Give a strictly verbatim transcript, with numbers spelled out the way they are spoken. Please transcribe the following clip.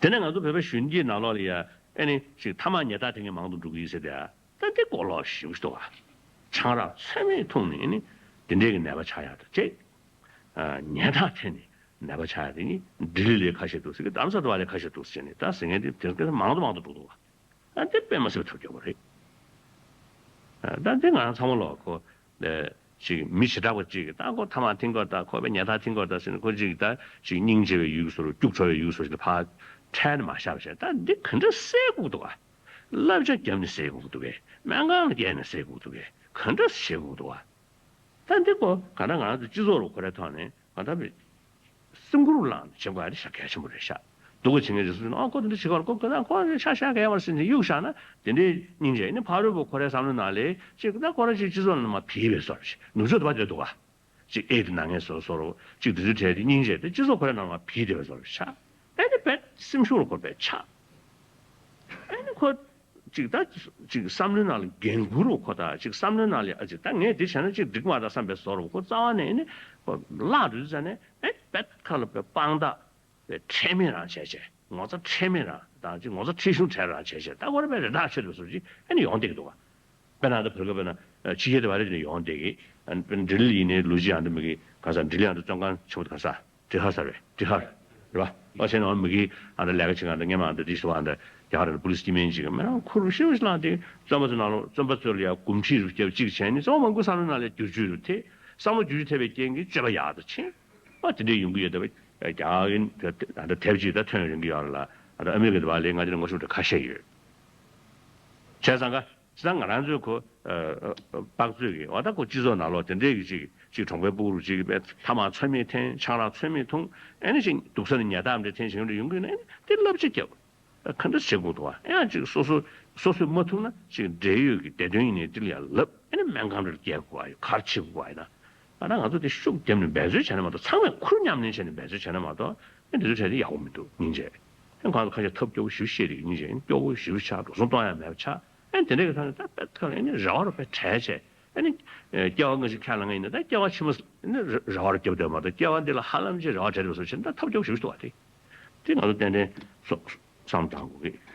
དེ་ནས་ང་ཚོ་བོད་པའི་གཞོན་སྐྱེས་ནང་ལོགས་ལ་ཡ་ཨེ་ནི་ཅིག་ཐ་མག་ཉལ་ཐ་འཐེན་མཁན་མང་དུ་འགྲོ་གི་ཡིན་ཟེར་ཏེ། ད་འདི་གོ་ལོག་ཞེ་པོ་ཞིག་འདུག་ག་ཆང་རག་ཚད་མེད་འཐུང་ནས་ཨེ་ནི་དེ་འདྲའི་གི་ནད་པ་ཆགས་ཡག་དང་བཅས། ཉལ་ཐ་འཐེན་ནས་ནད་པ་ཆགས་ཡག་དེ་ནི་ལྡི་ལི་ལ་ཁ་ཤས་འདུག་ཟེར་གི། རྡ་རམ་ས་ལ་ཁ་ཤས་འདུག་ཟེར་ནས་ད་ཟེར་མཁན་དེ་དེ་ག་མང་དུ་མང་དུ་འགྲོ་འདུག་ག་ཨ་འདི་དཔེ་མ་སྲིད་པའི་ཐབས་སྐྱོ་པོ་རེད། ཨ་ད་འདི་ང་རང་ཚང་མ་ལོག་ཁོ། ཨ་ཅིག་མི་བྱེ་བྲག་པ་ཅིག་གིས་ད་ཁོ་ཐ་མག་འཐེན་དགོས་ད། ཁོ་པས་ཉལ་ཐ་འཐེན་དགོས་ད་ཟེར་ནས། ཁོ་ཅིག་ད་ཅིག་སྙིང་རྗེ་བའི་ཡུལ་བཟོ་འདྲ། སྐྱུག་བྲོ་བའི་ཡུལ་བཟོ་འདྲ་ཕར་ཁྲལ་ནས་མ་བཞག་པ་བྱས། ད་འདི་ག་འདྲ་སེལ་དགོས་འདུག་ག་བསླབ་བྱ་བརྒྱབ་ནས་སེལ་དགོས་འདུག་གས། སྨན་ཁང་ལ་བསྐྱལ་ནས་སེལ་དགོས་འདུག་གས། ག་འདྲ་བྱེད་དགོས་འདུག་ག་ད་འདི་ཁོ་ག་ད་ང་རང་ཚོ་སྤྱི་ཚོགས་ལ་ཁོ་རའི་ཐོག་ནས་ང་ད་བི་སེམས་ཁུར་བླངས་ནས་བྱེད་དགོས་ཡ་དེ་ཤ་གལ་ཆེན་པོ་རེད་ཤག་སྡུག་པོ་བྱེད་མཁན་དེ་ཚོ་ཨ་ཁོ་དེ་འདྲ་བྱེད་ཀྱི་ཡོད་རེད། ཁོ་ཁོ་ན་ཁོ་ཤ་ཤ་ག་ཡ་མ་རེད་ཟེར་ནས་གཡུག་བཞག་ན། དེ་འདྲའི་སྙིང་རྗེ་ནི་ཕ་རོལ་པོ་ཁོ་རའི་བསམ་བློའི་ནང་ལ་ཅིག་ད་ཁོ་ར་ཅིག་སྤྱི་ཚོགས་ནང་མར་ཕྱིན་པའི་བཟོ་འདྲ་ཞིག་ནུབ་ཕྱོགས་དུ་བ་དེ་འདུག་ག་ཅིག་ཨེ་དེ་ན་ངས་བཟོ་བཟོ་རོ་ཅིག་དེ་ཚོའི་གྲས་དེ་སྙིང་རྗེ་དེ་སྤྱི་ཚོགས་ཁོ་རའི་ནང་མར་ཕྱིན་བསྡད་པའི་བཟོ་འདྲ་ཤག་ཨེ་དེ་དཔེ་སེམས་ཤུགས་ལ་ཁོ་དཔེ་ཆགས། ཨེ་ནི་ཁོ། ཅིག་ད་ཅིག་བསམ་བློའི་ནང་ལ་འགན་འཁུར་རོ་ཁོ། ད་ཅིག་བསམ་བློའི་ནང་ལ་ཨ་ཅིག་ད་ངས་འདི་བྱས་ན་ཅིག་འགྲིག་མ་རེད་བསམ་པའི་བཟོ་འདྲ་ཁོ་རྩ་བ་ནས་ཨེ་ནི་ཁོ་བརླག་འགྲོ་དུས་ཙ་ནས་ཨེ་དཔེ་ཁ་ལ་དཔེ་དཔང་རྟགས་དཔེ་ཁྲེལ་མེད་རང་བྱས་བྱས། ངོ་ཚ་ཁྲེལ་མེད་རང་དང་ཅིག་ངོ་ཚ་ཁྲེལ་གཞུང་བྲལ་རང་བྱས་བྱས། ད་ཁོ་ར་དཔེ་རེ་ཐག་ཆོད་པའི་བཟོ་འདྲ་ཅིག་ཨེ་ནི་ཡོང་བསྡད་ཀྱི་འདུག་ག་དཔེར་ན་ད་བོད་སྐད་དཔེར་ན་ཕྱི་རྒྱལ་དུ་བ་རེ་ཅིག་ནས་ཡོང་བསྡད་ཀྱི། ཨ་ནི་དཔེར་ན་ལྡི་ལི་ཡིན་ནའི་ལོ་གཅིག་ཨ་འདྲ་མི་གི་ག་ས་ལྡི་ལི་ཨ་འདྲ་བཙོན་ཁང་ཆེན་པོ་དུ་ག་ས་ཏྲི་ཧར་ས་རེད། ཏྲི་ཧར་རེད་པ། ཨ་བྱས་ན་མི་གི་ཨ་འདྲ་ལས་ཀ་བྱེད་མཁན་ཨ་འདྲ་སྔོན་མ་ཨ་འདྲ་དེ་སུ་ཨ་འདྲ་རྒྱ་གར་ལ་པུ་ལིས་སྐྱིད་མིན་ཅིག་མི་རང་ཁུར་ཤེས་ཤིག་བླངས་ཏེ་བཙོན་པ་ཚོའི་ནང་ལོགས་བཙོན་པ་ཚོ་ལ་ཡ་འགོ་ཁྲིད་རུ་བརྒྱབ་ཅིག་བྱས་ནས་བཙོན་པ་མང་པོའི་བསམ་བློའི་ནང་ལ་བསྒྱུར་བཅོས་རུ་ཐེབས། བསམ་བློ་བསྒྱུར་བཅོས་ཐེབས་པའི་རྐྱེན་གྱིས་སྤྱོད་པ་ཡག་ཏུ་ཕྱིན། ཨ་དེ་འདྲའི་ཡོང་གི་ཡོད། ད་རྒྱ་གར་ཨ་འདྲ་དེབ་ཅིག་ད་ཐོན་ཡོང་གི་ཡོད་རེད་ལ། ཨ་འདྲ་ཨ་མི་རི་ཀ་དུ་བ་ལས་ང་དེ་ནས་ངོ་ཤེས་པ་ཁ་ཤས་ཡོད། བྱས་ཙང་ཀ་ད་ང་རང་ཚོའི་ཁོ་ཨ་ཨ་དཔག་ཚོད་ཀྱི་འོ་ད་ཁོ་སྤྱི་ཚོགས་ནང་ལོགས་དེ་འདྲའི་གི་ཅིག་ཅིག་གྲོང་པའི་སྤུ་གུ་རུ་ཅིག་གི་དཔེ་ཐ་མག་ཚོད་མེད་འཐེན། ཆང་རག་ཚོད་མེད་འཐུང་། ཨེ་ནི་ཅིག་སྡུག་ས་ནས་ཉལ་ཐ་འདྲ་འཐེན་བྱེད་མཁན་འདྲ་ཡོང་གི་ཡོད་ན། ཨེ་ནི་དེ་བསླབ་བྱ་རྒྱབ། ཨ་ག་འདྲ་བྱེད་དགོས་འདུག་ཨ། ཡང་ཅིག་སོ་སོ་སོ་སོས་མ་ཐུབ་ན་ཅིག་འབྲེལ་ཡོད་ཀྱི་བདེ་དོན་ཡིན་ནའི་དེ་ལ་ཡང་ལབ། ཨེ་ནི་སྨན་ཁང་འདྲ་ལ་བསྐྱལ་དགོས་ཨ། ཡོད་ག་རེ་བྱེད་དགོས་ཨ་ཡིན་ན། ཨ་ད་ང་ཚོ་དེ་ཤུགས་བརྒྱབ་ནས་འབད་རྩོལ་བྱས་ན་མ་གཏོགས། ཚང་མས་ཁུར་མཉམ་ལེན་བྱས་ནས་འབད་རྩོལ་བྱས་ན་མ་གཏོགས། ཨེ་འདི་ཚོ་བྱས་ཏེ་ཡག་པོ་མི་འདུག་སྙིང་རྗེ། ཨེ་ཁོང་ཚོ་ཁ་ཤས་ཐབས་སྐྱོ་པོ་ཞེ་པོ་བཤད་འདུག་སྙིང་རྗེ། ཨེ་སྐྱོ་པོ་ཞེ་པོ་ཆགས། འགྲོ་སོང་གཏོང་ཡ་མེད་པ་ཆགས། ཨེ་དེ་འདྲ་གི་ཐོག་ནས་ད་དཔེ་ཁ་ལ་ཨེ་ནི་རེ་བ་རུ་དཔེ་བྲལ་བྱས། ཨེ་ནི་སྐྱེ་བ་སྔ་ཕྱི་ཁས་བླངས་ཡིན་ན་ད་སྐྱེ་བ་ཕྱི་མ་ཨེ་ནི་རེ་བ་རུ་རྒྱབ་སྡོད་མ་གཏོགས། སྐྱེ་བ་འདི་ལ་ཧ་ལམ་ཅིག་རེ་བ་བྲལ་བ་བཟོ་བྱས་ན་ད་ཐབས་སྐྱོ་པོ་ཞེ་པོ་འདུག་བ། དེ་དེ་ང་ཚོ་ཏན་ཏན་སོ་བསམ་བཏང་དགོས་ཀྱི།